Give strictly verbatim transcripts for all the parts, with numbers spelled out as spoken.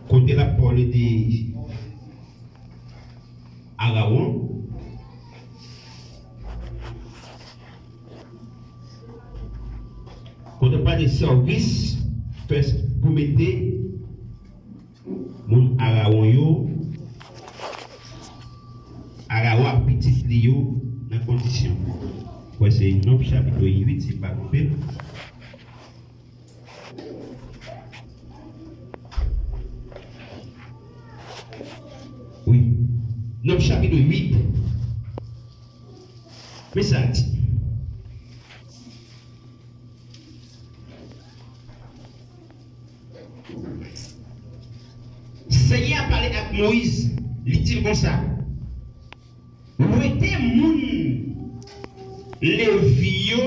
Kote l ap pale de Arawon, kote l pale de sèvis, fè pou mete moun Arawon yo, Arawon ak pitit li yo nan kondisyon. Kwè se Nonb chapit uit, si m pa twonpe m. Wi. Nonb chapit uit. Men sa l di. Senyè a pale ak Moyiz, li di l konsa, wete moun Levi yo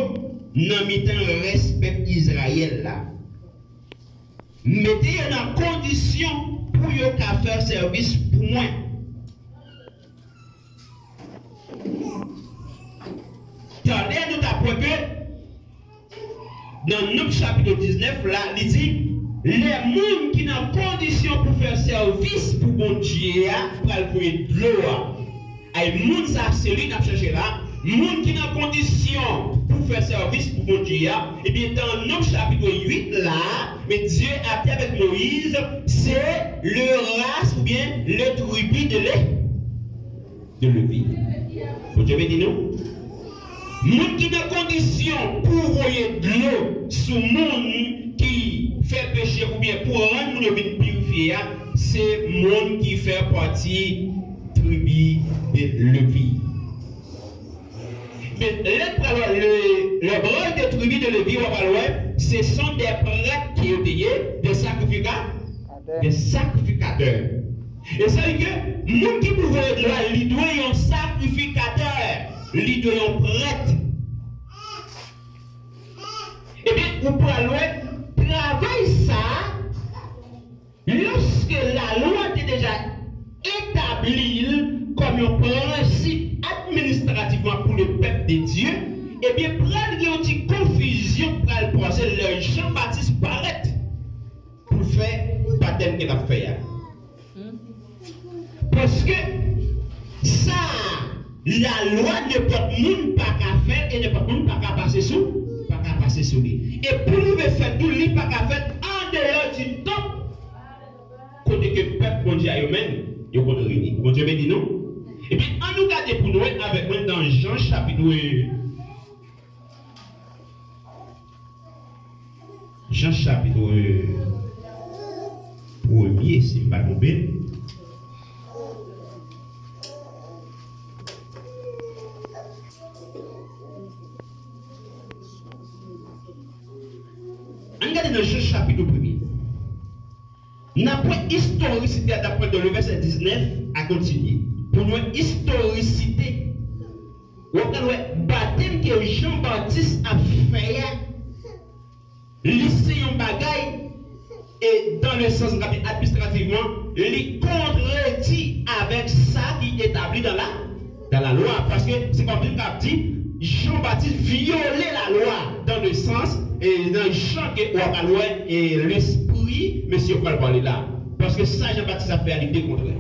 nan mitan rès pèp Izrayèl la. Mete yo nan kondisyon pou yo ka fè sèvis pou mwen. Tande, nou t ap wè ke nan Nonb chapit diznèf la, li di, lè moun ki nan kondisyon pou fè sèvis pou Bondye a pral voye dlo a. Ay, moun sa a, se li n ap chèche la. Moun ki nan kondisyon pou fè sèvis pou Bondye a, ebyen, nan Nonb chapit uit la, men Dye a di avèk Moyiz, se le ras oubyen le tribi de Le-, de Levi. Bondye beni nou. Moun ki nan kondisyon pou voye dlo sou moun ki fè peche oubyen pou rann moun yo vin pirifye a, se moun ki fè pati tribi de Levi. Men, lè n pral wè le, le branche de tribi de Levi, w ap pral wè, ce sont des prêtres ke yo te ye, des sacrificateurs, des sacrificateurs. E sa vle di ke moun ki pou voye dlo a, li dwe yon sakrifikatè, li dwe yon prèt. Ebyen, ou pral wè travay sa a, lòske lalwa te deja etabli l kòm yon prensip administrativman pou le pèp de Dye, ebyen, pral gen yon ti konfizyon k pral pase lè Jan Batis parèt pou l fè batèm ke l ap fè a. Paske sa, lalwa, nenpòt moun pa ka fè l e nenpòt moun pa ka pase sou, pa ka pase sou li. E pou l rive fèt tou, li pa ka fèt andeyò di tanp kote ke pèp Bondye a yo menm, yo konn reyini. Bondye beni nou. Ebyen, ann nou gade pou nou wè avèk mwen nan Jan chapit Jan chapit premye, si m pa twonpe m. Ann gade nan Jan chapit premye. N ap wè istorisite a, n ap pran de le vèsè diznèf a kontinye. Pou nou wè istorisite. W ap pral wè batèm ke Jan Batis ap fè a, li se yon bagay, e dan le sans, m ka di administrativman, li kontredi avèk sa ki etabli dan la, dan lalwa. Paske se kòmsi m ka di, Jan Batis vyole lalwa dan le sans, e nan jan ke w ap pral wè, e lespri mesye yo pral pale la. Paske sa Jan Batis ap fè a, li dekontre.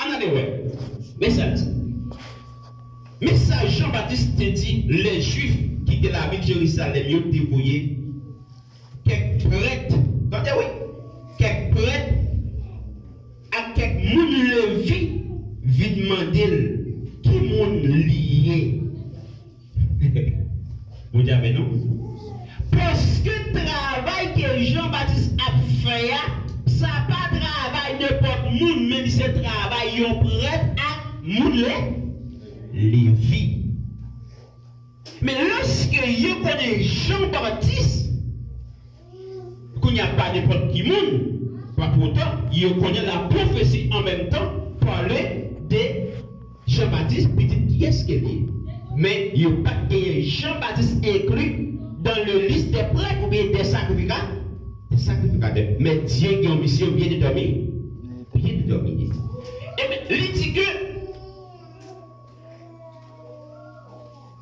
Ann ale wè. Men sa l di. Men sa Jan Batis te di lè Jwif ki te lavil Jerizalèm yo te voye kèk prèt, tande wi, kèk prèt ak kèk moun Levi vin mande l ki moun li ye. Bondye avè nou. Paske travay ke Jan Batis ap fè a, sa pa travay nenpòt moun, men li se travay yon prèt ak moun Le-, Levi. Men lòske yo konnen Jan Batis, kounye a pa nenpòt ki moun, pa pou otan, yo konnen la pwofesi an menm tan pale de Jan Batis, pitit kiyès ke l ye. Men yo pa t genyen Jan Batis enkli dan le lis dè prèt oubyen dè sakrifika-, dè sakrifikatè. Men Dye gen yon misyon byen detèmi-, byen detèmine. Ebyen, li di ke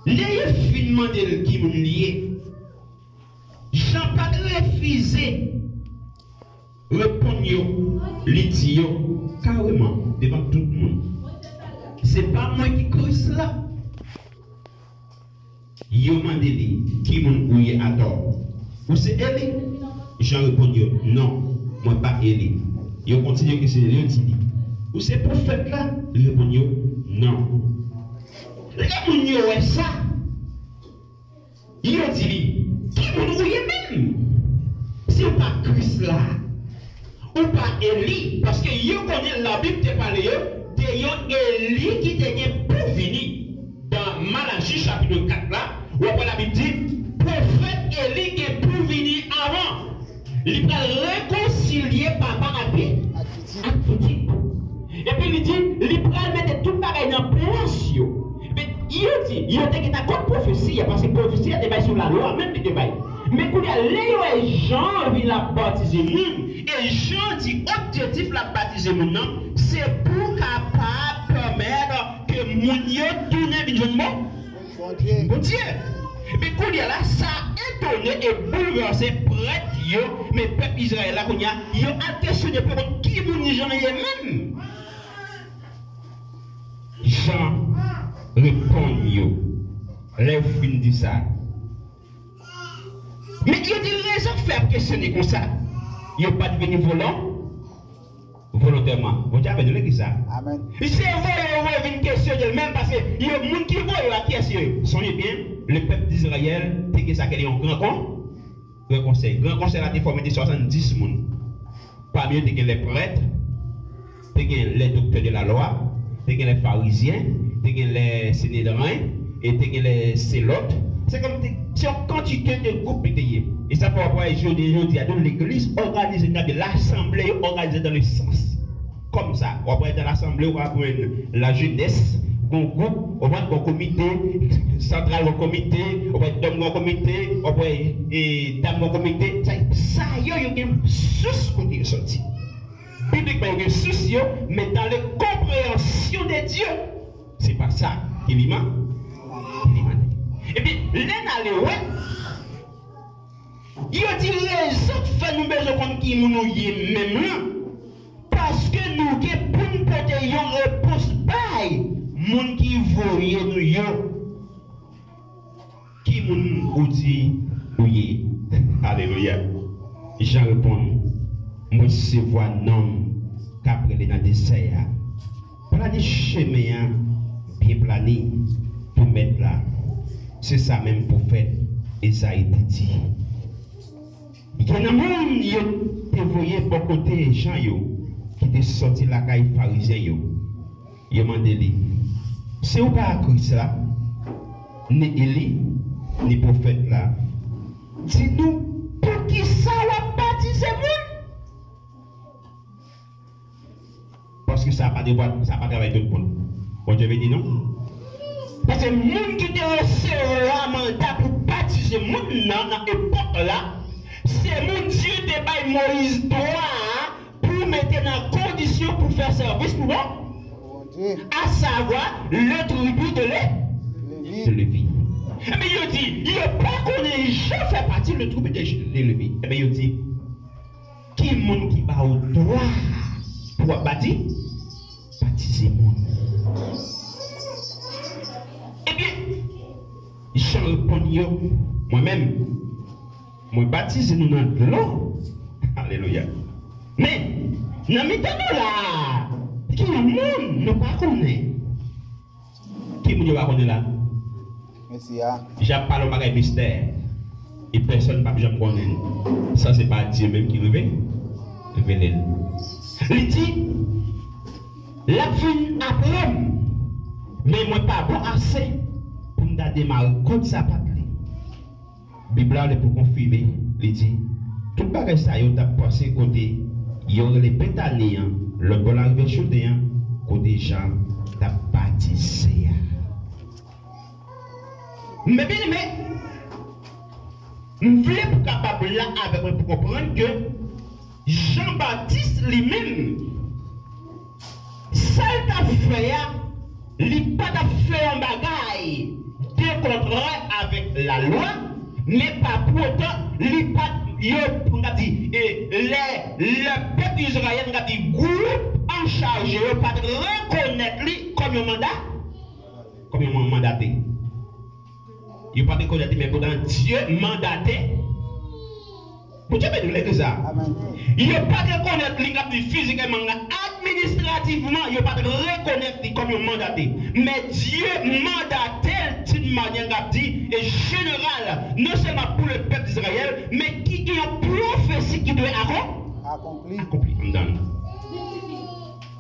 lè yo fin mande l ki moun li ye, Jan pa t refize Reponn yo, li di yo kareman devan tout moun, "Se pa mwen ki Kris la." Yo mande li, "Ki moun ou ye atò? Ou se Eli?" Jan reponn yo, "Non, mwen pa Eli." Yo kontinye kesyone l, yo di li, "Ou se pwofèt la?" Li reponn yo, "Non." Lè moun yo wè sa, yo di li, "Ki moun ou ye menm? Si w pa Kris la, ou pa Eli," paske yo konnen Labib te pale yo de yon Eli ki te gen pou vini. Dan Malachi chapit kat la, w ap wè Labib di, pwofèt Eli gen pou vini avan. Li pral rekonsilye papa ak pi-, ak pitit. Epi li di, li pral mete tout bagay nan plas yo. Men yo di, yo te gentan kont pwofesi a, paske pwofesi a te bay sou lalwa, menm li te bay. Men kounye a, lè yo wè Jan vin ap batize moun, e Jan di objektif l ap batize moun nan, se pou kapab pèmèt ke moun yo tounen vin jwenn bon Bondye. Bondye. Men kounye a la, sa etone e boulvèse prèt yo, men pèp Izrayèl la kounye a, yo al kesyone pou yo konn ki moun Jan ye menm. Jan reponn yo, lè yo fin di sa. Men yo di rezon k fè y ap kesyone konsa. Yo pa t vini volon-, volontèman. Bondye avè nou legliz sa. Amèn. Se voye yo voye vin kesyone l menm, paske yo, moun ki voye yo a kiyès yo ye? Sonje byen, le pèp Dizrayèl te gen sa k rele yon gran kon-, gran konsèy. Gran konsèy la te fòme de swasanndis moun. Pami yo te gen lè prèt, te gen lè doktè de la lwa, te gen lè farizyen, te gen lè senedren, e te gen lè selòt. Se kòm te, se yon kantite de gwoup li te ye. E sa fè w ap wè jodi, jodi a tou legliz òganize, gade lasanble yo òganize dans le sens. Kòm sa, w ap wè dan lasanble, w ap jwenn lajenès, gon gwoup, w ap wè gon komite santral, gon komite, w ap wè dòm, gon komite, w ap wè, e, dam, gon komite. Sa, sa yo, yo gen sous kote yo sòti. Biblikman, yo gen sous yo, men dans le compréhension de Dieu, se pa sa ki li man-, ki li mande. Epi, lè n ale wè, yo di rezon k fè nou bezwen konn ki moun nou ye menm lan, paske nou gen pou n pote yon repons bay moun ki voye nou yo. Ki moun ou di ou ye? Alelouya. Jan reponn, mwen se vwa nonm k ap rele nan dezè a. Plani chemen an, byen plani pou mèt la. Se sa menm pwofèt Ezayi te di. Gen nan moun yo te voye bò kote Jan yo, ki te sòti lakay farizyen yo. Yo mande li, si w pa Kris la, ni Eli, ni pwofèt la, di nou poukisa w ap batize moun? Paske sa pa devwa, sa pa travay tout moun. Bondye beni nou. Paske moun ki te resevwa manda pou batize moun nan, nan epòk la, se moun Dye te bay Moyiz dwa a pou mete nan kondisyon pou fè sèvis pou bon, Bondye. Asavwa le tribi de Le-, Levi. De Levi. Ebyen, yo di, yo pa konnen Jan fè pati le tribi de, de Levi. Ebyen, yo di, ki moun ki ba w dwa pou w ap bati-, batize moun? Ebyen, Jan reponn yo, mwen menm, mwen batize nou nan dlo. Alelouya. Men, nan mitan nou la a, gen yon moun nou pa konnen. Ki moun yo pa konnen la? Mesi a. Jan ap pale yon bagay mistè. E pèsonn p ap janm konnen l. Sa se pa Dye menm ki reve-, revele l. Li di, l ap vin apre m, men mwen pa bon ase pou m ta demare kòd sapat li. Bib la li pou konfime, li di, tout bagay sa yo t ap pase kote yo rele Betani an, lòt bò larivyè Jouden an, kote Jan t ap batize a. Men byeneme, m vle pou kapab la avèk mwen pou konprann ke Jan Batis li menm, sa l t ap fè a, li pa t ap fè yon bagay de kontrè avèk lalwa, men pa pou otan li pa t Yo, m ka di, e, lè, lè pèp Izrayèl, m ka di, gwoup an chaje yo pa t rekonèt li kòm yon manda, kòm yon mandate. Yo pa t rekonèt li, men poutan Dye mandate. Bondye beni w, legliz la. Amèn. Yo pa t rekonèt li, m ka di, fizikman, administrativman, yo pa t rekonèt li kòm yon mandate. Men Dye mandate l d'une manière, m ka di, e jeneral, non sèlman pou le pèp d'Izrayèl, men ki gen yon pwofesi ki dwe akon-, Akonpli. Akonpli anndan l.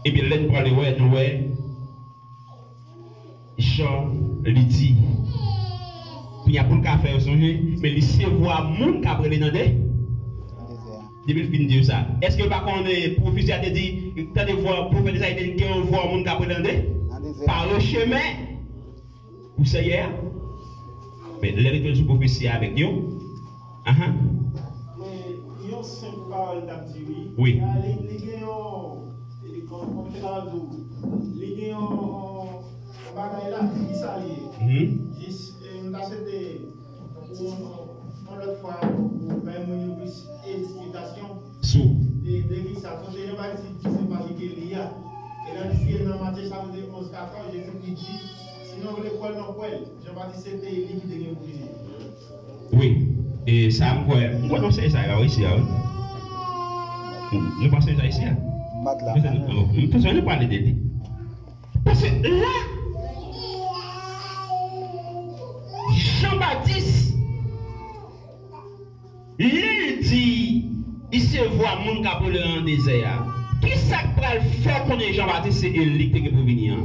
Ebyen, lè n prale wè, nou wè jan li di. Kounye a, pou l ka fè yo sonje, men li se vwa moun k ap rele nan de. Nan dezè a. Depi l fin di yo sa, èske yo pa konnen pwofesi a te di, tande vwa, pwofèt Ezayi te di, gen yon vwa moun k ap rele nan de? Nan dezè a. Pare chemen pou Senyè a. Men lè l retounen sou pwofesi a avèk yo, ahan. Men yon senp pawòl l t ap di, wi. Wi. Li, li gen yon, li, kòm, kòm se ta di w, li gen yon, yon bagay la, ki sa li ye? Mhm. Jis, e, m ta swete pou yon, yon lòt fwa, pou bay moun yo plis esplikasyon. Sou. De, de ki sa, kote Jan Batis di se pa li ki Eli a. E lè n siye nan Matye chapit onz katòz, Jezikri di, si nou vle kwè l, nou kwè l. Jan Batis se te Eli ki te gen pou vini. Wi. E sa m kwè, m kwè nou se sa la isi a, wi. Nou panse sa isi a. M pa t la. M panse nou, m panse nou pale de li. Paske la, Jan Batis, lè l di, li se vwa moun k ap rele nan dezè a. Kisa k pral fè w konnen Jan Batis se Eli k te gen pou vini an?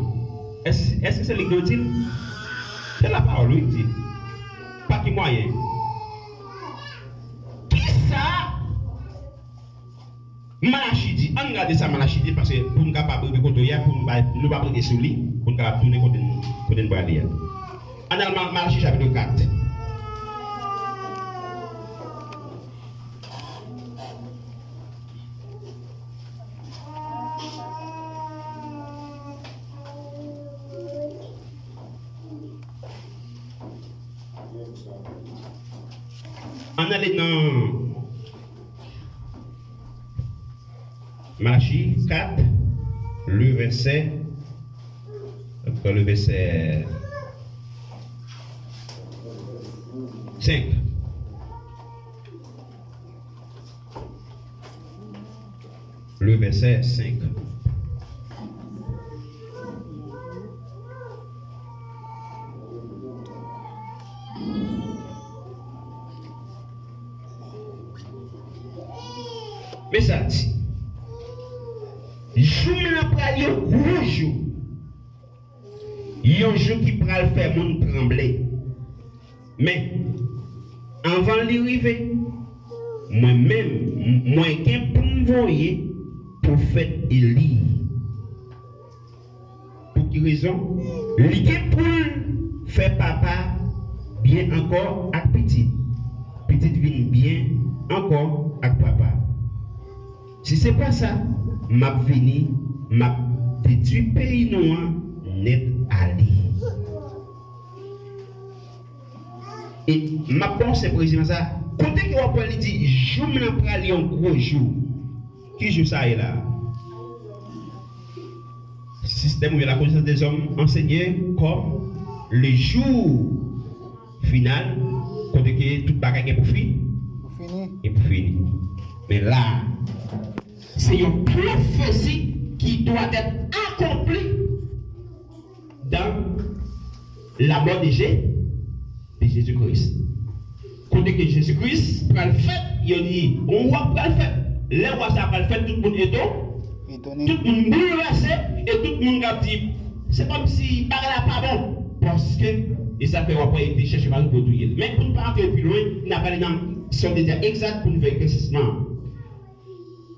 Èske, èske se li k dwe di l? Se lapawòl, wi, k di l. Pa ki mwayen? Kisa Malachi di? Ann gade sa Malachi di, paske pou n kapab rive kote w ye a, pou n pa, nou pa prete sou li, pou n kapab tounen kote n, kote n prale a. Ann al Ma-, Malachi chapit kat. Ann ale nan Malachi kat, le vèsè, le vèsè senk. Le vèsè senk. Men sa l di, jou m nan pral yon gwo jou, yon jou ki pral fè moun tranble. Men, anvan li rive, mwen menm, m-, mwen gen pou m voye pwofèt Eli. Pou ki rezon? Li gen pou l fè papa byen ankò ak pitit, pitit vin byen ankò ak papa. Si se pa sa, m ap vini, m ap detwi peyi nou an nèt ale. E m ap ba w senp rezime sa. Kote ke w ap wè li di, jou m nan pral yon gwo jou? Ki jou sa ye la? Sistèm oubyen la connaissance des hommes ansenye kòm le jour final, kote ke tout bagay gen pou fi-, Pou fini. Gen pou fini. Men la, se yon pwofesi ki dwa èt akonpli dans la mort de Jé-, de Jezikri. Kote ke Jezikri pral fèt, yo di, yon wa pral fèt. Lè wa sa pral fèt, tout moun eto-, Etone. Tout moun boulvèse, e tout moun k ap di, se kòmsi bagay la pa bon. Paske, e sa fè w ap wè yo te chèche fason pou yo touye l. Men pou n pa antre pi lwen, n ap ale nan sa w te di a egzak pou n fè eklèsisman.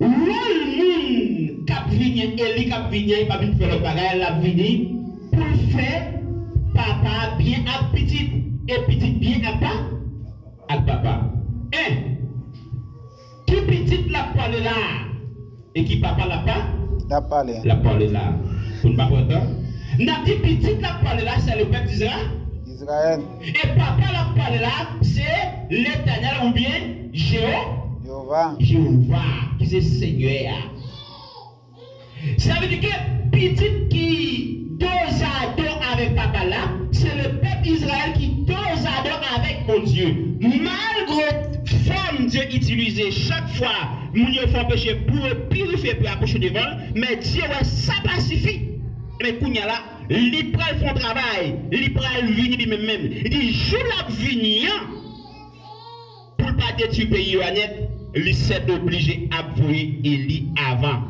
Wòl moun k ap vini an, Eli k ap vini an, li pa vin pou fè lòt bagay, l ap vini pou l fè papa a byen ak pitit, e pitit byen ak pa, ak papa. En, ki pitit l ap pale la a? E ki papa l ap pa-, L ap pale. L ap pale la? Pou n pa pran tan. N ap di pitit l ap pale la, se le pèp d'Izra-, Izrayèl. E papa l ap pale la, se Letènèl oubyen Jeo-, Jewova, ki se Senyè a. Sa vle di ke pitit ki dozado avèk papa l la, se le pèp Izrayèl ki dozado avèk Bondye. Malgre fòm Dye itilize chak fwa moun yo fè yon peche pou yo pirifye, pou yo apwoche devan l, men Dye wè sa pa sifi. Men kounye a la, li pral fè yon travay, li pral vini li menm menm. Li di, jou l ap vini an, pou l pa detwi peyi yo a nèt, li sètoblije ap voye Eli avan.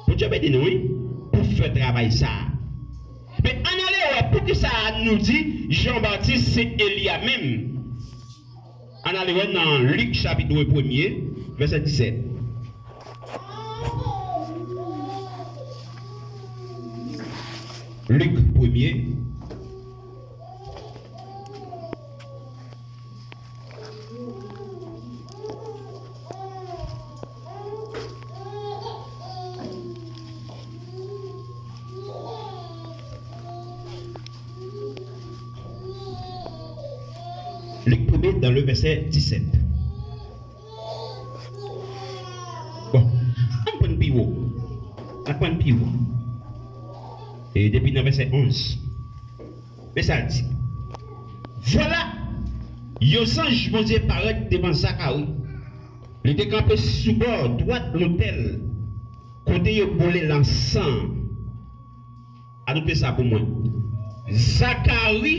Bondye beni nou, wi, pou fè travay sa a. Men ann ale wè poukisa nou di Jan Batis se Eli a menm. Ann ale wè nan Lik chapit premye, vèsè disèt. Lik premye. Lik premye, dans le verset dix-sept. Bon, ann pran pi wo. Ann pran pi wo. E depi nan vèsè onz. Men sa l di. Vwala, yon zanj Bondye parèt devan Zakari. Li te kanpe sou bò dwat lotèl, kote yo boule lansan. Anote sa pou mwen. Zakari,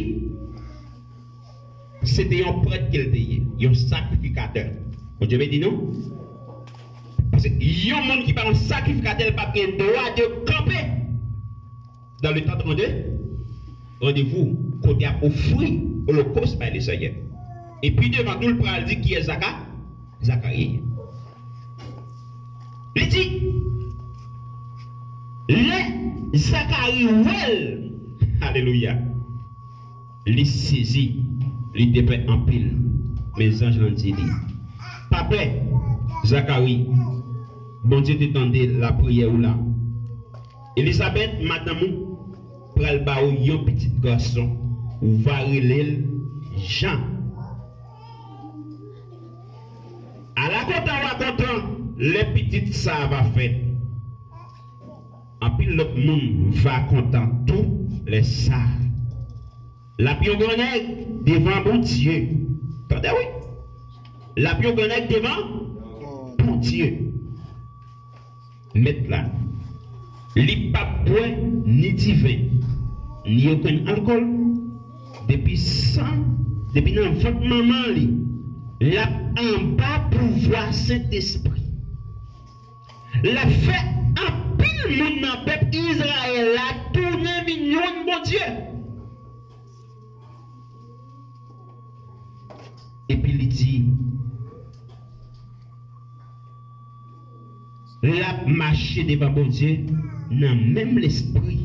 se te yon prèt ke l te ye, yon sakrifikatè. Bondye beni nou. Paske yon moun ki pa yon sakrifikatè, li p ap gen dwa de kanpe dans le temple de rendez-vous, kote y ap ofri olokòs bay Lesenyè. E pi devan tou, l pral di kiyès Zaka-, Zakari ye. Li di, lè Zakari wè l, alelouya, li sezi, li te pè anpil. Men zanj lan di li, pa pè, Zakari, Bondye te tande lapriyè ou la. Elizabèt, madanm ou, pral ba ou yon pitit gason, ou va rele l Jan. Ala kontan w a kontan lè pitit sa a va fèt. Anpil lòt moun va kontan tou lè sa a. L ap yon gran nèg devan Bondye. Tande wi. L ap yon gran nèg devan Bondye. Mèt la. Li p ap bwè ni diven, ni okenn alkòl. Depi san, depi nan vant manman li, l ap anba pouvwa Sentespri. L ap fè anpil moun nan pèp Izrayèl la tounen vin jwenn Bondye. Epi li di, l ap mache devan Bondye nan menm lespri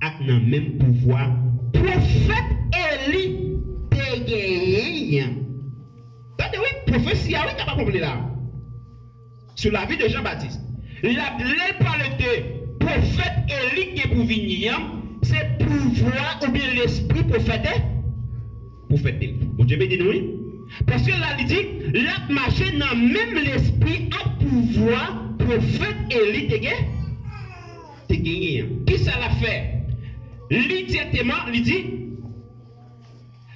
ak nan menm pouvwa pwofèt Eli te genyen an. Tande wi, pwofesi a wi, n ap konprann li la. Sur la vie de Jean-Baptiste. L ap lè l pale de pwofèt Eli ki gen pou vini an, se pouvwa oubyen lespri pwofèt, pwofèt Eli. Bondye beni nou, wi. Paske la, li di, l ap mache nan menm lespri ak pouvwa pwofèt Eli te gen, te genyen an. Kisa l ap fè? Li dirèkteman, li di,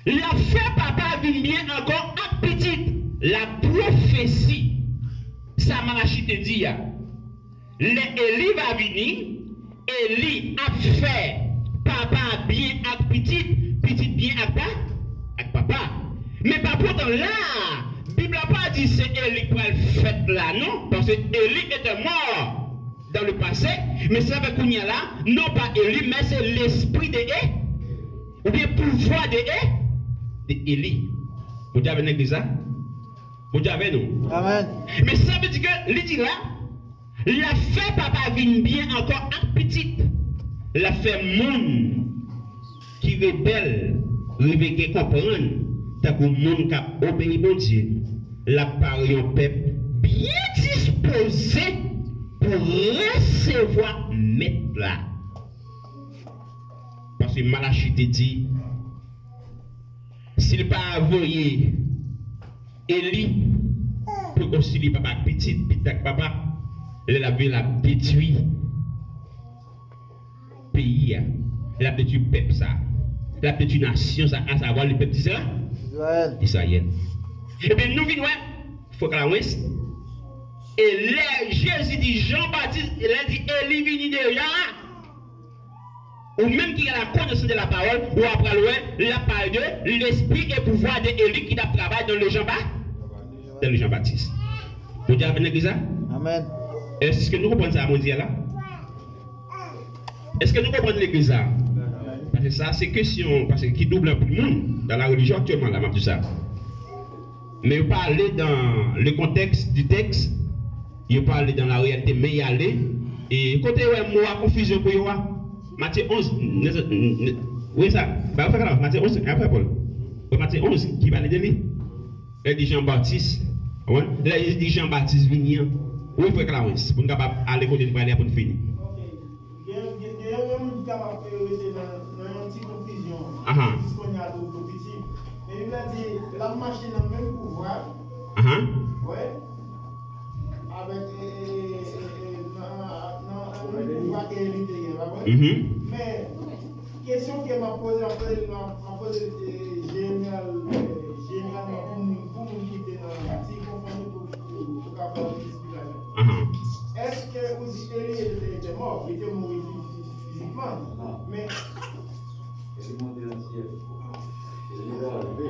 l ap fè papa vin byen ankò ak pitit. Lapwofesi, sa Malachi te di a. Lè Eli va vini, Eli ap fè papa byen ak pitit, pitit byen ak pa, ak papa. Men pa poutan la, Bib la pa di se Eli k pral fèt la non, paske Eli était mort dans le passé, men se avèk kounye a la, non pa Eli, men se lespri de E, oubyen pouvwa de E, de Eli. Bondye avè legliz la. Bondye avè nou. Amèn. Men sa vle di ke li di la, l ap fè papa vin byen ankò ak pitit. L ap fè moun ki rebèl rive gen konprann tankou moun k ap obeyi Bondye. L ap pare yon pèp byen dispoze pou resevwa Mèt la. Paske Malachi te di, si l pa voye Eli, pou rekonsiliye papa ak pitit, pitit ak papa, lè l ap vini, l ap detwi peyi a. L ap detwi pèp sa. L ap detwi nasyon sa, asavwa le pèp d'Isra-, Izrayèl. Izrayèl. Ebyen, nou vin wè, frè Clarens, e lè Jezi di Jan Batis, lè l di Eli vini deja, ou menm ki gen la connaissance de la parole, ou ap pral wè, l ap pale de l'esprit et pouvoir de Eli ki t ap travay dans le Jean Ba-, dans le Jean Baptiste. Bondye avèk legliz la? Amèn. Èske nou konprann sa mwen di a la? Èske nou konprann legliz la? Paske sa se kesyon, paske ki doub anpil moun dans la religion actuellement la, m ap di sa. Men yo pa ale dans le contexte du texte, yo pa ale dans la réalité, men y ale. E kote yo wè mo a konfizyon pou yo a? Matye onz, n-, n-, n-, wi sa, ba yo fè kalaf, Matye onz, apre Pòl. Wi, Matye onz, ki pale de li. Lè di Jan Batis, konprann? Lè di Jan Batis vini an. Wi, frè Clarens, pou n kapab ale kote n prale a pou n fini. Gen, gen, gen yon moun ki kapab rete nan, nan yon ti konfizyon. Ahan. Jis kounye a tou, tou piti. Men Bib la di, l ap mache nan menm pouvwa. Ahan. Wè. Avèk, e, e, e, e, nan, nan, nan menm pouvwa ke Eli te gen, pa vre? Mhm. Men, kesyon ke m ap poze, m ap poze, m ap, m ap poze, e, jeneral, e, jeneralman pou moun, pou moun ki te nan ti konfizyon pou, pou, pou kapab Ahan. Èske ou di Eli te, te mò? Li te mouri fi-, fi-, fizikman. Men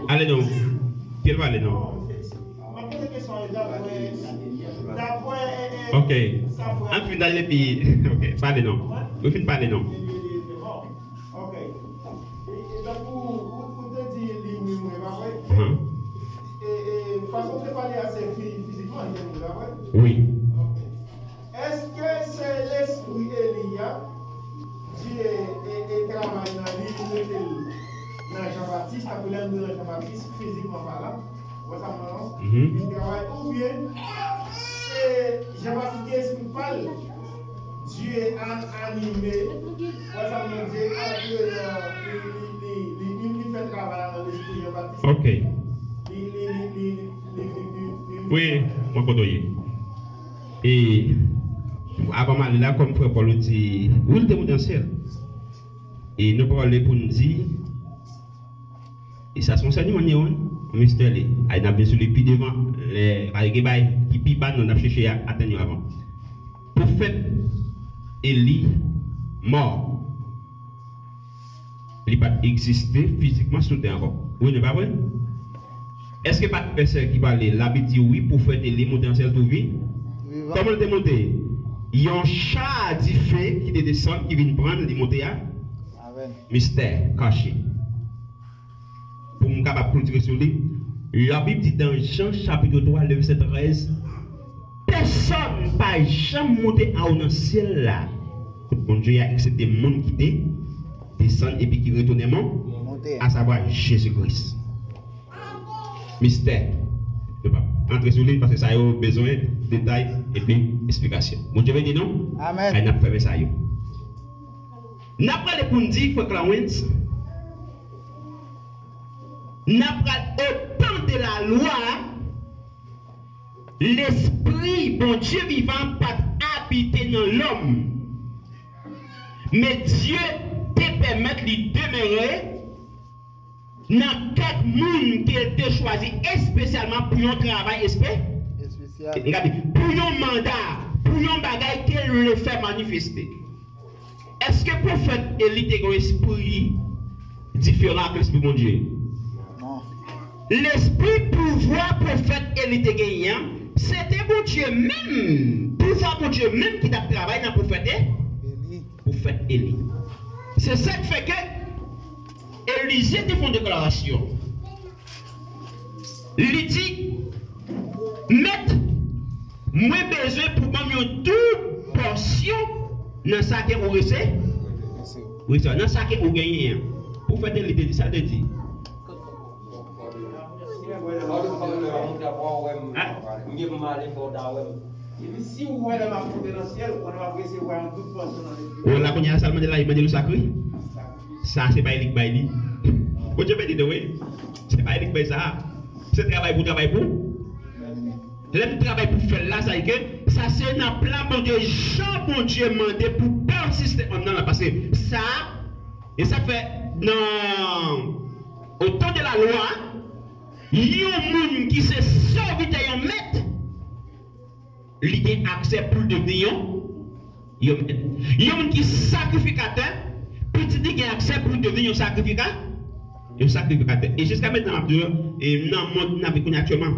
ale non. Kèl pale non? M ap poze kesyon yo dapre, dapre, e, e, Ok. An fin, ale epi, ok, pale non. Ou fin pale non. Ok. E, e, tankou ou, ou te di li wi, mwen, pa vre? Ahan. E, e, fason w te pale a se fi-, fizikman, li te mouri, pa vre? Wi. Ok. Èske se lespri Eli a, Dye, e, e, travay nan li, li mete l nan Jan Batis, tankou lè nou nan Jan Batis, fizikman palan, wè sa mwen non? Mhm. Li travay, oubyen se Jan Batis gen espri pa l, Dye a-, anime, wè sa mwen Dye antre nan, li, li, li, li, li, li fè travay la nan lespri Jan Batis. Ok. Li, li, li, li, li, li, li, li, li, Wi, mwen kote w ye. E avan m ale la, kòm frè Pòl ou di, wi, l te monte nan syèl. E nou pale pou n di, e sa se yon ansèyman, wi, yon mistè li. Ay, n ap vin sou li pi devan, lè, pale gen bagay ki pi ba, nou, n ap chèche a, atenn yo avan. Pwofèt Eli mò. Li pa t egziste fizikman sou tè ankò. Wi, non, pa vre? Èske pa t vèsè ki pale, Labib di wi, pwofèt Eli monte nan syèl tou vi-, Vivan. Kòman l te monte? Yon cha dife ki te desann, ki vin pran l, li monte a? Amèn. Mistè kache. Pou m kapab klotire sou li, Labib di nan Jan chapit twa, lè vèsè trèz, pèsòn pa janm monte awo nan syèl la. Kot Bondye a, eksepte moun ki te desann epi ki retounen mon-, Monte. Asavwa Jezi Kris. Mistè. Nou p ap antre sou li, paske sa yo bezwen detay epi esplikasyon. Bondye beni nou. Amèn. Ay, n ap fèmen sa yo. N ap prale pou n di, frè Clarens, n ap pral otan de la lwa, lespri Bondye vivan pa t abite nan lòm. Men Dye te pèmèt li demere nan kèk moun ke l te chwazi espesyalman pou yon travay espe-, Espesyal. Gade, pou yon manda, pou yon bagay ke l vle fè manifeste. Èske pwofèt Eli te gen yon espri diferan ak lespri Bondye? Non. Lespri pouvwa pwofèt Eli te genyen an, se te Bondye menm, pouvwa Bondye menm ki t ap travay nan pwofèt E-, Eli. Pwofèt Eli. Se sa k fè ke Elize te fè yon deklarasyon. Li di, Mèt, mwen bezwen pou ban m yon doub pòsyon nan sa ke ou rese-, resevwa, nan sa ke ou genyen an. Pwofèt Eli te di sa, l te di. Hein? Epi si w wè lè m ap monte nan syèl, ou konnen m ap resevwa yon doub pòsyon nan lespri. Ou wè la kounye a sa l mande la, li mande nou sakri-, sa se pa Eli k bay li. Bondye beni nou, wi. Se pa Eli k bay sa. Se travay pou travay pou. Lè m travay pou fè l la, sa vle di ke sa se nan plan Bondye, jan Bondye mande pou pèsiste anndan l la. Paske sa, e sa fè nan, au temps de la loi, yon moun ki se sèvitè yon mèt, li gen aksè pou l devni yon, yon mèt. Yon moun ki sakrifikatè, pitit li gen aksè pou l devni yon sakrifika, yon sakrifikatè. E jiska mentnan, m ap di w, e nan mond n ap viv kounye a aktyèlman,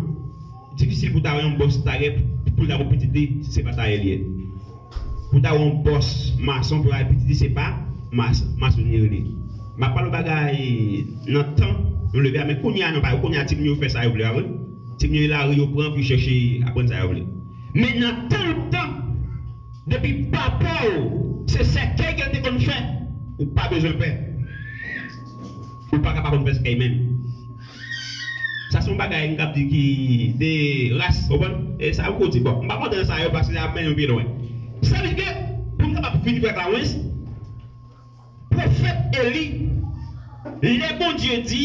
difisil pou ta wè yon bòs tayè pou l ta wè pitit li, se pa tayè li ye. Pou ta wè yon bòs mason pou l ta wè pitit li, se pa mas-, masonri li. M ap pale w bagay nan tan nou leve a, men kounye a, non, pa kounye a, timoun yo fè sa yo vle a, wi. Timoun yo lari yo pran pou yo chèche aprann sa yo vle. Men nan tan lontan, depi papa w, se sèkèy ke l te konn fè, ou pa bezwen pè. Ou pa ka pa konn fè sèkèy menm. Sa se yon bagay m k ap di ki de ras, ou konprann? E sa m ko di, bon, m pa kontan sa yo paske sa ap mennen nou pi lwen. Sa vle di ke, pou n kapab fini fè klawens, pwofèt Eli, lè Bondye di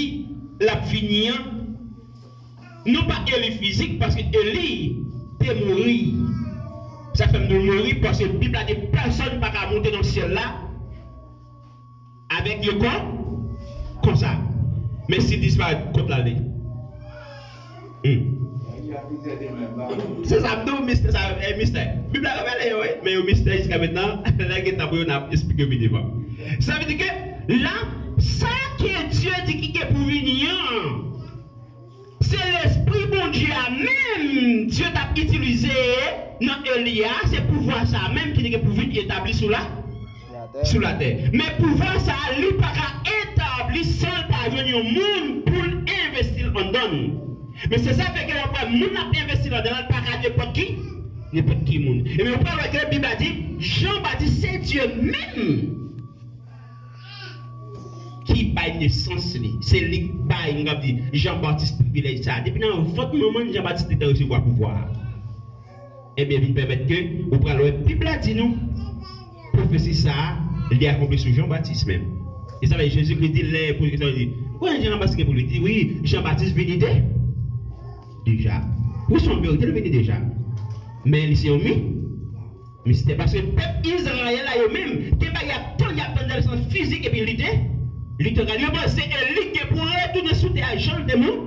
l ap vini an, non pa Eli fizik, paske Eli te mouri. Sa fè m di w mouri, paske Bib la di pèsonn pa ka monte nan syèl la avèk yo kon, konsa. Men si l disparèt, kot l ale? Hmm. Se sa m di w, mistè sa yo, e mistè. Bib la revele yo, wi, men yo mistè jiska mentnan, lè gen tan pou yo, n ap esplike yo pi devan. Sa vle di ke la, sa ke Dye di ki gen pou vini an, se Lespri Bondye a menm Dye t ap itilize nan Eli a, se pouvwa sa a menm ki te gen pou vin etabli sou la, sou latè. Men pouvwa sa a, li pa ka etabli san l pa jwenn yon moun pou l envesti l anndan l. Men se sa fè ke w ap wè moun ap envesti l anndan l, pa ka nenpòt ki, nenpòt ki moun. Ebyen, ou pral wè ke Bib la di, Jan Batis se Dye menm ki bay nesans li. Se li k bay, m ap di, Jan Batis privilèj sa a. Depi nan vant manman l, Jan Batis te resevwa pouvwa a. Ebyen, vin pèmèt ke ou pral wè Bib la di nou, pwofesi sa a, li akonpli sou Jan Batis menm. E sa fè Jezikri di, lè pwofesi sa a di, konnen Jan Batis gen pou li? Di, wi, Jan Batis vini de, deja. Wi, se yon verite, li vini deja. Men li se yon mi-, mistè. Paske pèp Izrayèl la, yo menm, te bay ap tann, y ap tann nan sans fizik, epi li te, li te, yo panse Eli gen pou retounen sou tè a jan l te mou-,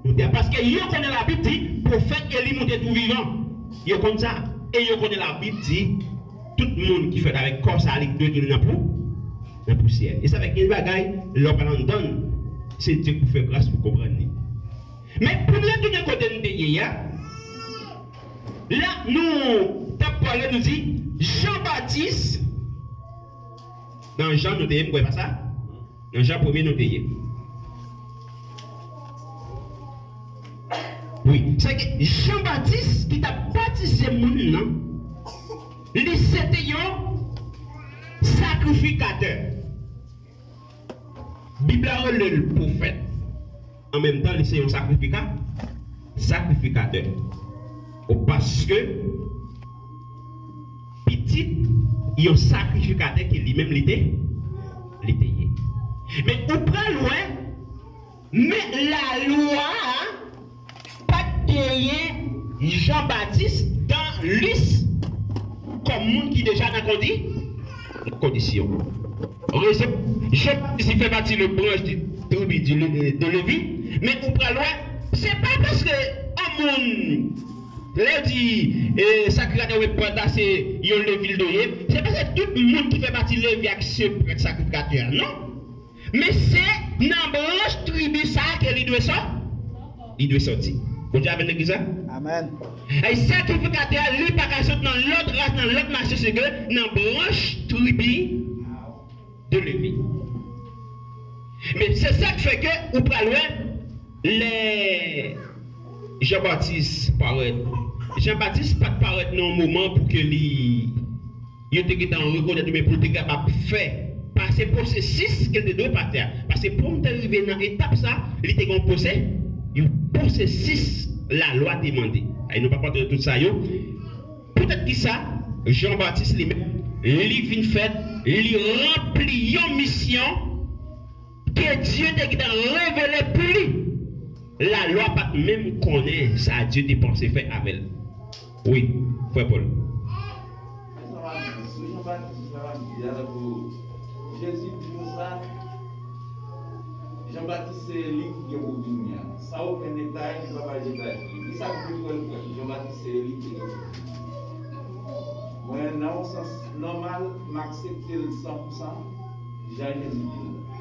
monte a. Paske yo konnen Labib di, pwofèt Eli monte tou vivan. Yo konn sa. E yo konnen Labib di, tout moun ki fèt avèk kò sa a, li dwe tounen nan pou-, nan pousyè. E sa fè gen bagay, lè w pa anndan l, se Dye k pou fè gras pou konprann li. Men pou n retounen kote n te ye a, la nou t ap pale, nou di, Jan Batis, nan Jan nou te ye, m kwè pa sa? Nan Jan premye nou te ye. Wi, se ke Jan Batis ki t ap batize moun nan, li se te yon sakrifikatè. Bib la rele l pwofèt. An menm tan, li se yon sakrifika-, sakrifikatè. Ou paske pitit yon sakrifikatè ke li menm li te, li te ye. Men ou pral wè, men lalwa a pa t genyen Jan Batis dan lis kòm moun ki deja nan kondi-, kondisyon. Rezon, Jan Batis li fè pati de branch de tribi de, de Levi, men ou pral wè, se pa paske yon moun, lè yo di, e, sakrifikatè ou prèt la se yon Levi l dwe ye, se pa se tout moun ki fè pati Levi a ki se prèt sakrifikatè a, non. Men se nan branch tribi sa a ke li dwe sò-, li dwe sòti. Bondye avè n nan ki sa? Amèn. E sakrifikatè a, li pa ka sot nan lòt ras, nan lòt mache, se ke nan branch tribi de Levi. Men se sa k fè ke ou pral wè lè Jan Batis parèt. Jan Batis pa t parèt nan yon moman pou ke li, yo te gentan rekonèt li, men pou l te kapab fè, pase pwosesis ke l te dwe pase a. Paske pou m te rive nan etap sa, li te gen yon pwose-, yon pwosesis lalwa te mande. Ay, nou pa pral antre nan tout sa yo. Poutèt ki sa, Jan Batis li menm, li vin fèt, li ranpli yon misyon ke Dye te gentan revele pou li. Lalwa pa t menm konnen sa Dye te panse fè avè l. Wi, frè Pòl. Sou Jan Batis la, m ap di a tankou Jezi di nou sa, Jan Batis se Eli ki gen pou vini a. San okenn detay, li pa bay detay sou li. Li sa ki pou l kwè l kwè. Jan Batis se Eli ki gen pou vini. Mwen, nan yon sans nòmal, m aksepte l san pou san, jan Jezi di l la.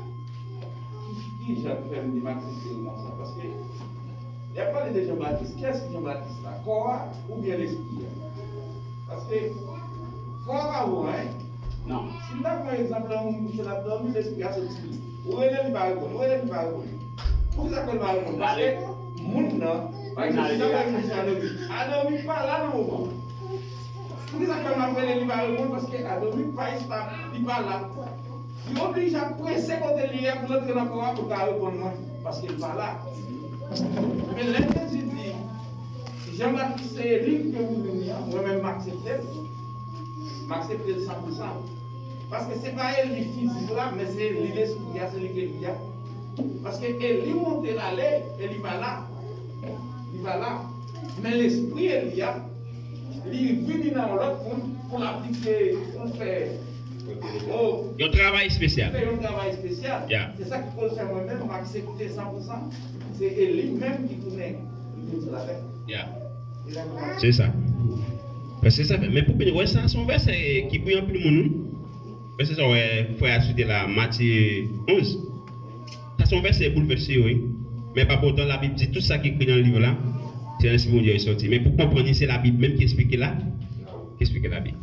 Ki, ki jan k fè m di m aksepte l konsa? Paske, lè y ap pale de Jan Batis, kiyès ki Jan Batis la? Kò a oubyen lespri a? Paske, kò a pa vo anyen. Non. Si m ta pran egzanp, yon moun kouche l ap dòmi, lespri a sot sou li. Ou rele li pa reponn, ou rele li pa reponn. Poukisa ke l pa reponn? Paske moun nan, pa egzanp, si m ta pran egzanp sou Adomi, Adomi pa la nan moman. Poukisa ke m ap rele li pa reponn? Paske Adomi pa estab, li pa la. Li oblije ap prese kote li ye a pou l antre nan kò a pou l ka reponn mwen, paske l pa la. Men lè Jezi di, Jan Batis se Eli ki gen pou vini an, mwen menm m aksepte l. M aksepte l san pou san. Paske se pa Eli fizik la, men se Eli lespri a, se li ke li a. Paske Eli monte l ale, e li pa la. Li pa la. Men lespri Eli a, li vini nan yon lòt moun pou l aplike, pou l fè, oh, Yon travay espesyal. Fè yon travay espesyal. Yeah. Se sa ki koz fè mwen menm, m aksepte san pou san. Se Eli menm ki tounen Eli sou latè. Yeah. Egzakteman. Se sa. Paske sa fè, men pou byen wè sa, se yon vèsè ki bouyi anpil moun, wi. Vèsè sa, wè, frè a site la, Matye onz. Sa se yon vèsè boulvèse, wi. Men pa pou otan, Labib di tout sa ki ekri nan liv la, se nan Lespri Bondye li sòti. Men pou konprann li, se Labib menm ki eksplike la, ki eksplike Labib.